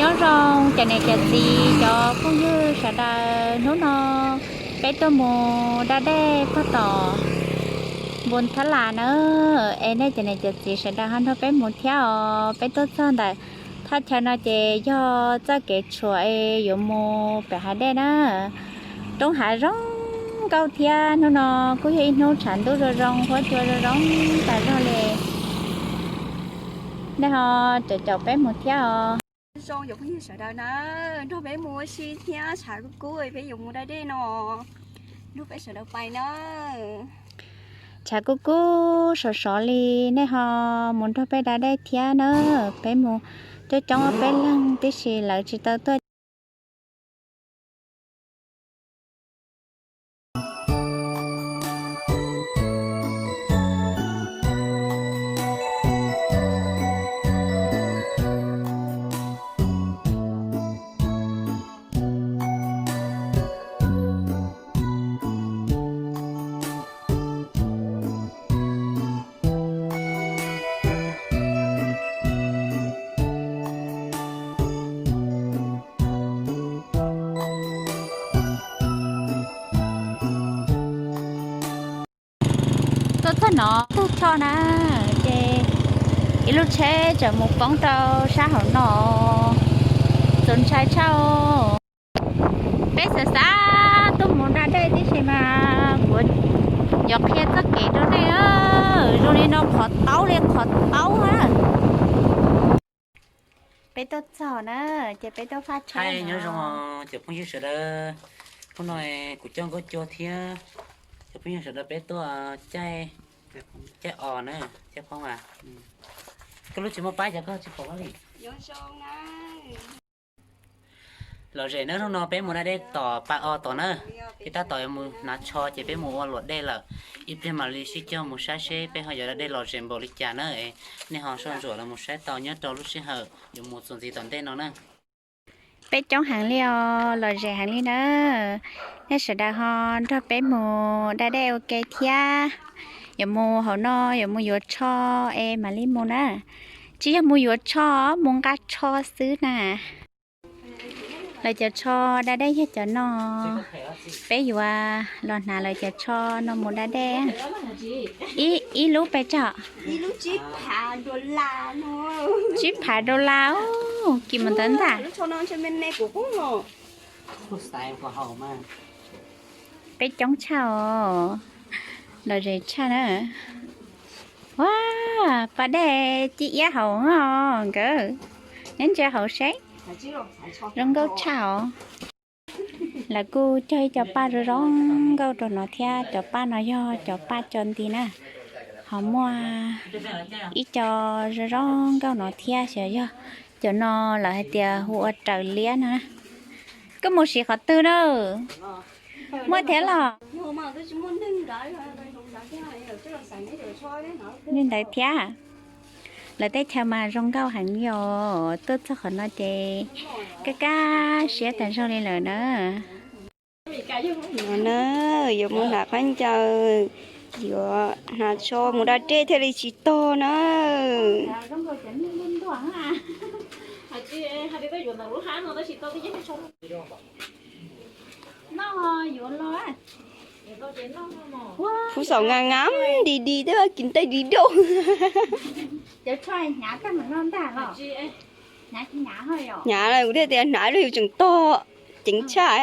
Nyob zoo cov niam cov txiv cov phooj ywg sawv daws, hnub no peb tuaj mus da dej puag tom Npus Thab Las na, es nej cov niam cov txiv sawv daws ho nrog peb mus thiab os. Peb tuaj txog ntawm thaj chaw no ces yog txoj kev tshuam es yuav mus pem hav dej na. Roob hav zoo nkauj thiab, hnub no kuj yog ib hnub tshav ntuj zoo zoo, huab cua zoo zoo tas zog li. Nej ho caum caum peb mus thiab os. Zoo cov phooj ywg sawv daws na, nrog peb mus ua si thiab, tshav kub kub peb yuav mus da dej no, nrog peb sawv daws pais na. Tshav kub kub sov sov li, nej ho mus nrog peb da dej thiab na. Peb mus coob coob ob peb leeg tib si lawv tsis tau tuaj. Tuaj txog no tag choj na, ces ib lub tsheb tseem mus poob rau sab hauv no, txaus ntshai tshaj. Peb xav xav tuaj mus da dej tib si mas kuv yuav qhia txoj kev rau nej. Zoo li no qhov taub li qhov taub na. Peb tuaj txog na, ces peb tuaj faj tsheb. Nyob zoo cov phooj ywg sawv daws, hnub no kuv coj nkauj cua thiab cov phooj ywg sawv daws peb tuaj caij, caij os na, caij phoob as. Koj lub tsis muaj pab ces koj tsis pom li. Lom zem na, hnub no peb mus da dej tom pas os tom na, peb tab tom yuav mus hnav tsho ces peb mus ua luam dej lawm. Ib pliag mam li sib cog mus saib seb peb ho yuav da dej lom zem npaum li cas na. Nej ho soj ntsuam los mus saib tau nyob rau lub sij hawm yuav mus txuas ntxiv tom ntej no na. Peb coob heev li os, lom zem heev li na. Nej sawv daws ho nrog peb mus da dej ua ke thiab. Yuav mus hauv no, yuav mus yuav tsho es mam li mus na. Tsis yog mus yuav tsho, mus nqa tsho xwb na. Lawv cov tsho da dej yog cov no. Peb yuav los hnav lawv cov tsho no mus da dej. Ib lub pes tsawg? Tsib phav dollar, kis mus ntawd ntag. Peb coob tshaj os, lom zem tshaj na. Ua, pas dej ci iab hauv nkawd, neb ntsia hauv seb, zoo nkauj tshaj os. Lawv kuj cog ib co paj zoo zoo nkauj rau no thiab, cov paj no yog cov paj tso nti na. Ho muaj ib co zoo zoo nkauj no thiab, xyov yog cov no lawv hais tias hu ua raws liab no na. Koj mus siv qhov twg na? Muaj thiab los? Li ntawd thiab. Lawv tej chaw mas zoo nkauj heev li os, tuaj txog qhov no ces kaj kaj siab tas zog li lawm na. No na, yuav mus hnav khaub ncaws, yuav hnav tsho mus da dej thiaj li tsis tog na. Phub xaum ngas ngas di di twb kis ntej di doj. Hnyav kuv thiaj tias hnav los yus tseem tog, ceev tshaj.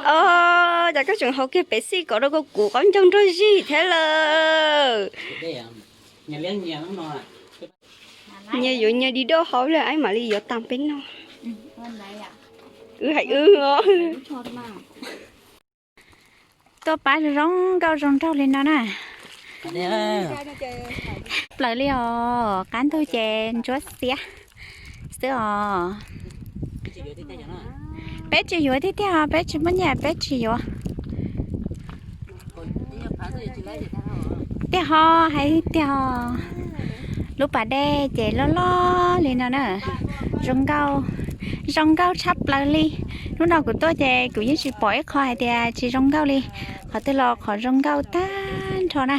Os, cas koj tseem haus kiag pepsi kom rau koj kuv qaub ncaug nrog zig thiab lawm. Nyias yuav nyias di doj hauv lawm, mam li yuav tas peb noj. Wb hais wb os. Tuaj pab zoo nkauj zoo nraug li no na. Plaws li os, qab ntug ces ntsuab xiab xwb os. Peb tsis yuav tiag tiag os, peb tsis muaj nyiaj peb tsis yuav. Tiag ho, hais tiag ho. Lub pas dej ces loj loj li no na. Zoo nkauj, zoo nkauj tshaj plaws li. Hnub no kuv tuaj ces kuv yeej tsis pom ib qho hais tias tsis zoo nkauj li. Qhov twg los qhov zoo nkauj tag nrho na.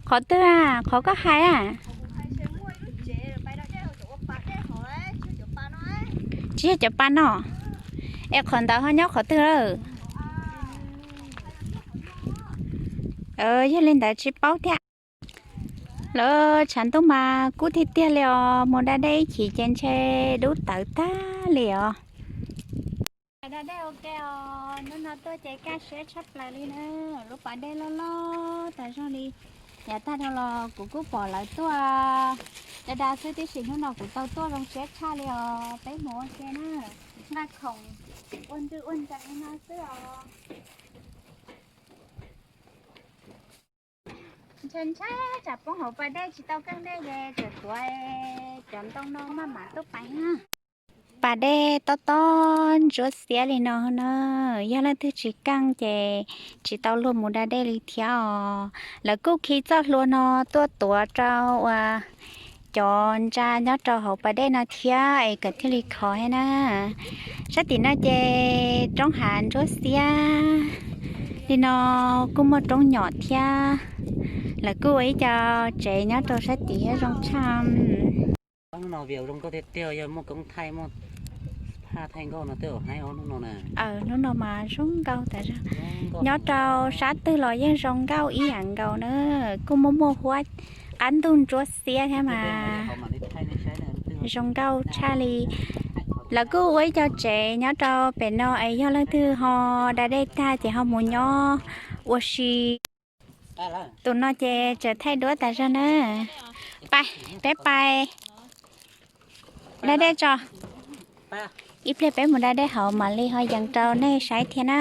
Qhov twg a, qhov koj hais a? Tsis yog cov pas no. Es qhov ntawd ho nyob qhov twg lawm? Yog li ntawd tsis paub thiab. Lawv tshav ntuj mas kub tiag tiag li os, mus da dej ib chim ces ntshe dub tawv tag li os. Da dej ua ke os, hnub no tuaj ces kaj siab tshaj plaws li na, lub pas dej loj loj tas zog li. Yav tag dhau los kuv kuj pom lawv tuaj da da xwb, tiam sis hnub no kuv tau tuaj zoo siab tshaj li os. Peb mus ua ke na, nqa khoom ua ntswg ua ntsees li no xwb os. Ntshai ntshai tsam poob hauv pas dej tsis tau keej dej ces tseem tuav cov ntoo no maj mam tuaj pais na. Pas dej tob tob ntsuab xiab li no na, yog leej twg tsis keej ces tsis tau luag mus da dej li thiab os. Lawv kuj khi txoj hlua no tuaj tuav rau uas cov ntsa nyob rau hauv pas dej no thiab es kom thiaj li khov thiab na. Sab tim no ces roob hav ntsuab xiab li no, kuj muaj roob nyom thiab. Lawv kuj ua ib co tsev nyob rau sab tim thiab zoo tshaj. Hnub no view zoo nkauj tiag tiag, yog muaj koob thaij muaj phaj thaij nkauj no twb haib hnub no na. Hnub no mas zoo nkauj tas zog. Nyob rau sab twg los yeej zoo nkauj ib yam nkaus na. Kuj muaj muaj huab, qab ntug ntsuab xiab thiab mas zoo nkauj tshaj li. Lawv kuj ua ib co tsev nyob rau pem no es yog leej twg ho da dej tag ces ho mus nyob ua si. Tus no ces tseem thaij duab tas zog na. Pais, peb pais da dej tso. Ib pliag peb mus da dej hauv mam li ho yees rau nej saib thiab na.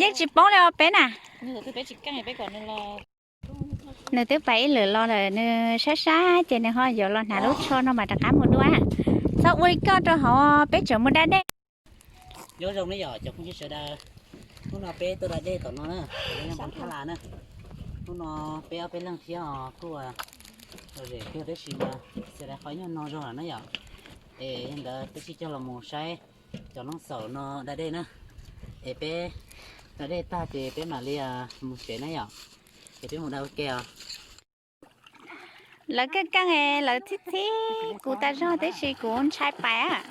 Yeej tsis paub li os peb na. Nws twb pais ib lwm los lawm, nws sab sab ces nws ho yuav los hnav lub tsho no mas rov qab mus dua. Txhob ua li koj rau hauv, peb tseem mus da dej. Nyob zoo na yom cov phooj ywg sawv daws, hnub no peb tuaj da dej tom no na, peb nyob Moos Thab Las na. Hnub no peb ob peb leeg thiab os kuj lom zem kawg tab sis mas xyov daim qhov nyuag no zog lawm na yom. Es yog ntawd peb sib cog los mus saib cov noob xaum no da dej na. Es peb da dej tag ces peb mam li mus tsev na yom. Ces peb mus da ua ke os. Lawv keej keej, lawv txhib txhib kuv tas zog tib si kuv ntshai pais.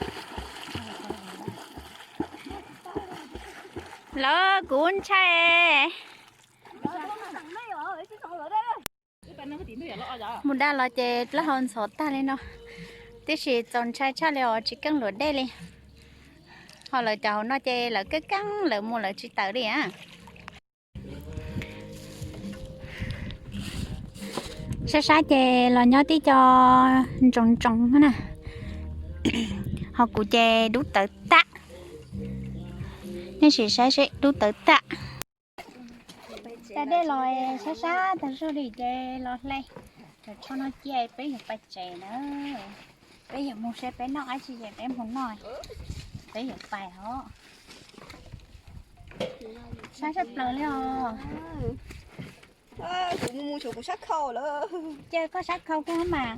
Lawv kuv ntshai. Mus da los ces plaub hau ntxhov tag li no, tib si txaus ntshai tshaj li os tsis keej luam dej li. Ho lawv cov hauv no ces lawv keej keej lawv mus lawv tsis tawm li a. Sab sab ces los nyob tib co ntsoov ntsoov na. Ho kuv ces dub tawv tag. Nej sim saib seb dub tawv tag. Da dej los sab sab tag zog li ces los hle cov tsho no cia peb yuav pais tsev na. Peb yuav mus seb peb noj dab tsi ces peb mus noj, peb yuav pais os. Sab sab plaws li os. Kuv mus mus tshuav kuv sab khau lawm. Cia koj sab khau kiag mas.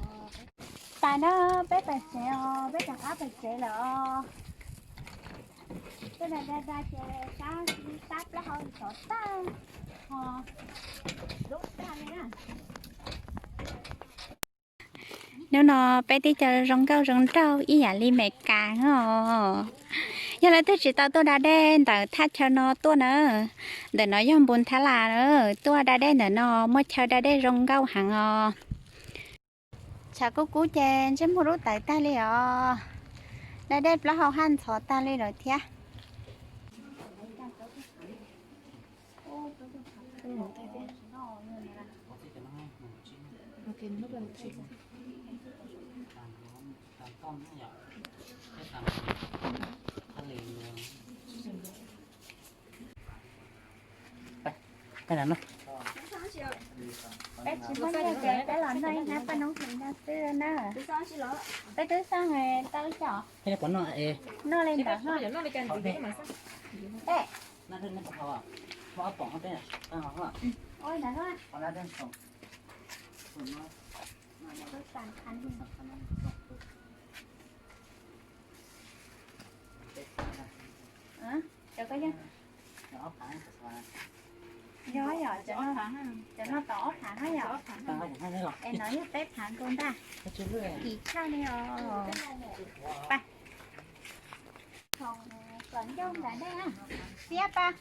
Pais na, peb pais tsev os, peb rov qab pais tsev lawm os. Peb da da da ces sab sab plaub hau ntxhov tag, ho dub tag li na. Hnub no peb tib co zoo nkauj zoo nraug ib yam li Meskas os. Yog leej twg tsis tau tuaj da dej ntawm thaj chaw no tuaj na, ntawm no yog Npus Thab Las na, tuaj da dej ntawm no muaj chaw da dej zoo nkauj heev os. Tshav kub kub ces ntsej muag dub tawv tag li os, da dej plaub hau haj ntxhov tag li lawm thiab. Peb tsis muaj nyiaj ces peb los noj ib hnab paj noob hlis no xwb na. Peb twb xaj tau ib co. Noj li ntawd. Yog yom, cov no tau ob phav na yom. Es no yog peb phav nkaus ntag. Kim tshaj li os. Pab, kom ncauj nram dej, piab pab.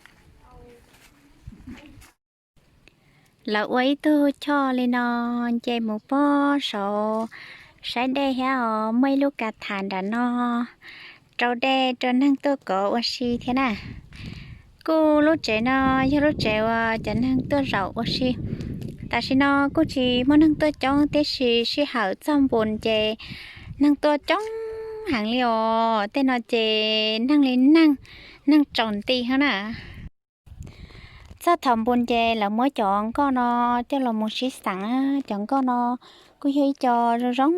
Lawv ua ib tug choj li no nce mus pob saud saib dej thiab os, muaj ib lub kav tham nram no rau dej rau neeg tuaj kov ua si thiab na. Kuj lub tsev no yog lub tsev uas cov neeg tuaj zaum ua si. Tam sim no kuj tsis muaj neeg tuaj coob tiam sis sij hawm txog npun ces neeg tuaj coob heev li os. Tej no ces neeg li neeg, neeg tsaus nti thiab na. Txog thaum npun ces lawv muab cov nkoj no coj los mus sib xeem. Cov nkoj no kuj yog ib co zoo zoo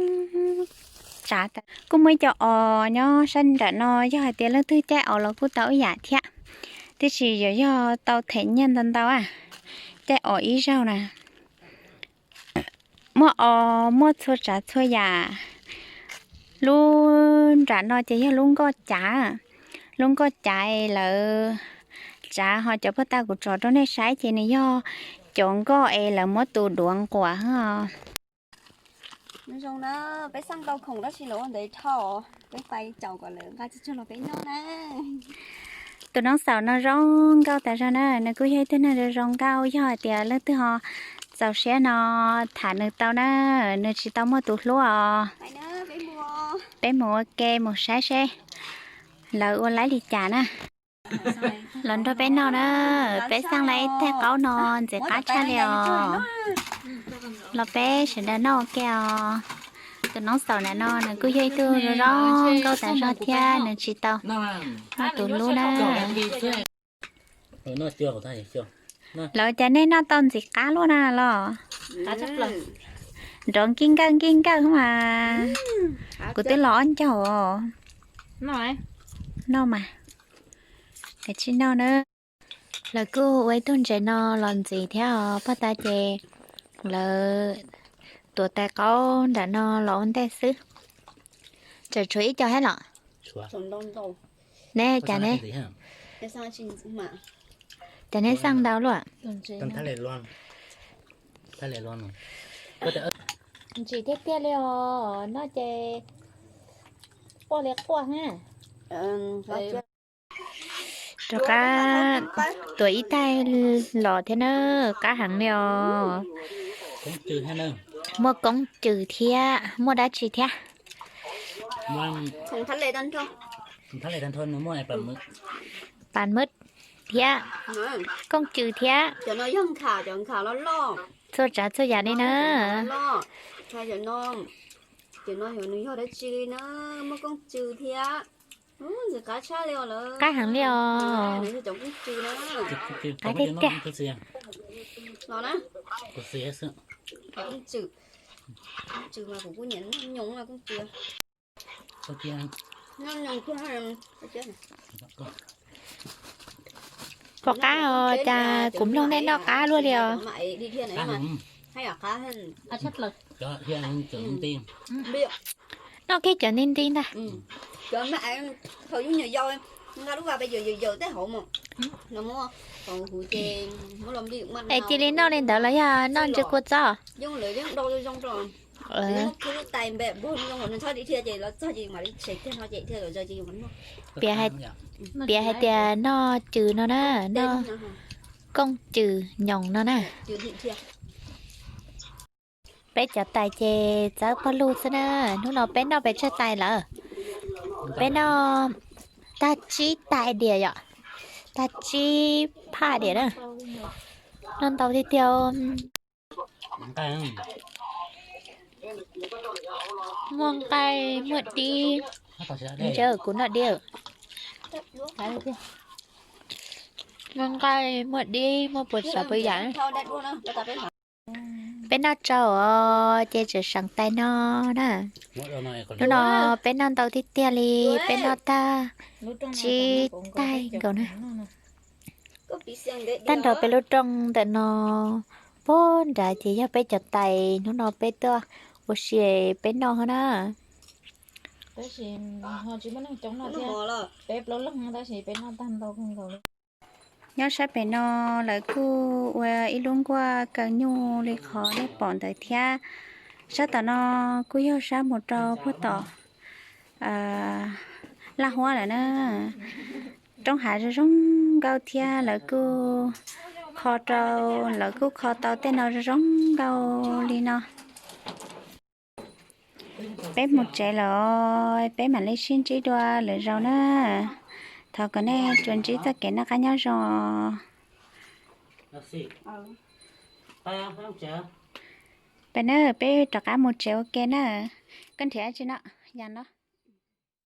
tsav tas. Kuj muaj ib co os nyob sab nram no, yog hais tias leej twg caij os los kuj tau ib yam thiab, tiam sis yuav yog tau them nyiaj ntau ntau, caij os ib zaug na. Muaj os, muaj txhua tsav txhua yam. Lub nram no ces yog lub nkoj cav, lub nkoj cav es lawv tsav, ho cov paj tag kuv tso rau nej saib ces nws yog cov nkoj es lawv muab tus duav nquas. Zoo na, peb xaj tau khoom dab tsi los ua ntev dhau, peb pais caum kom lawv nqa tsuag tsuag los peb noj na. Tus noob xaum no zoo nkauj tas zog na, nws kuj yog ib tug neeg zoo zoo nkauj, yog hais tias leej twg ho txaus siab no tham nws tau na, nws tsis tau muaj tus hlub os. Peb mus ua ke mus saib seb lawv ua laib li cas na. Los nrog peb noj na, peb xaj lawm ib tais qaub no ntxim qab tshaj li os. Los peb sawv daws noj ua ke os. Tus noob xaum ntawm no nws kuj yog ib tug zoo zoo nkauj tas zog thiab nws tsis tau muaj tus hlub na. Lawv cas nej noj tau ntxim qab luaj na los? Nrov nkij nkawj nkij nkawj mas. Kuv twb los ob ncaug os. Noj mas. Kav tsij noj na. Lawv kuj ua ib tug ntses no los ntxiv thiab os, pog tas ces lawv tuav tais qaub nram no los ua ntej xwb. Tseem tshuav ib co thiab los? Ne, cas ne? Cas neb xaj ntau luaj? Ntsim tiag tiag li os, noj ces quaj li quaj ha. Rov qab tuav ib tais los thiab na, qab heev li os. Muaj koob cws thiab muaj dab tsi thiab? Pas mab thiab koob cws thiab txhua tsav txhua yam li na. Qab heev li os. Qab tiag tiag. Pom qab os, cas kuv mloog nej noj qab luaj li os. Noj kiag cov nti nti ntag. Es cia li noj li ntawd los yog noj ntsw kua txob? Piav hais, Piav hais tias noj cws no na, noj kooj cws nyoos no na. Peb cov tais ces txawb pog lug xwb na. Hnub no peb noj pes tsawg tais lawm? Peb noj tag tsib tais diam yom, tag tsib phaj diam na. Noj ntau tiag tiag. Muaj nqaij muaj dib. Kuv noj dib. Muaj nqaij muaj dib muaj puas tsav puas yam. Peb noj tsau os ces tseem seev tais no na. Hnub no peb noj ntau tiag tiag li, peb noj tag tsib tais nkaus na. Tag nrho peb lub rooj ntawm no puag nrad ces yog peb cov tais hnub no peb tuaj ua si peb noj na. Nyob sab pem no lawv kuj ua ib lub nkuaj kaw nyuj li qhov nej pom ntawd thiab. Sab tom no kuj yog sab mus rau puag tom Laj Huab lawm na. Roob hav zoo zoo nkauj thiab lawv kuj kho rau, lawv kuj kho tau tej no zoo zoo nkauj li no. Peb mus tsev lawm, peb mam li sib ntsib dua lwm zaus na. Thov kom nej tsuas ntsib txoj kev noj qab nyob zoo. Peb na, peb rov qab mus tsev ua ke na. Koj nrhiav tsi no, yas no.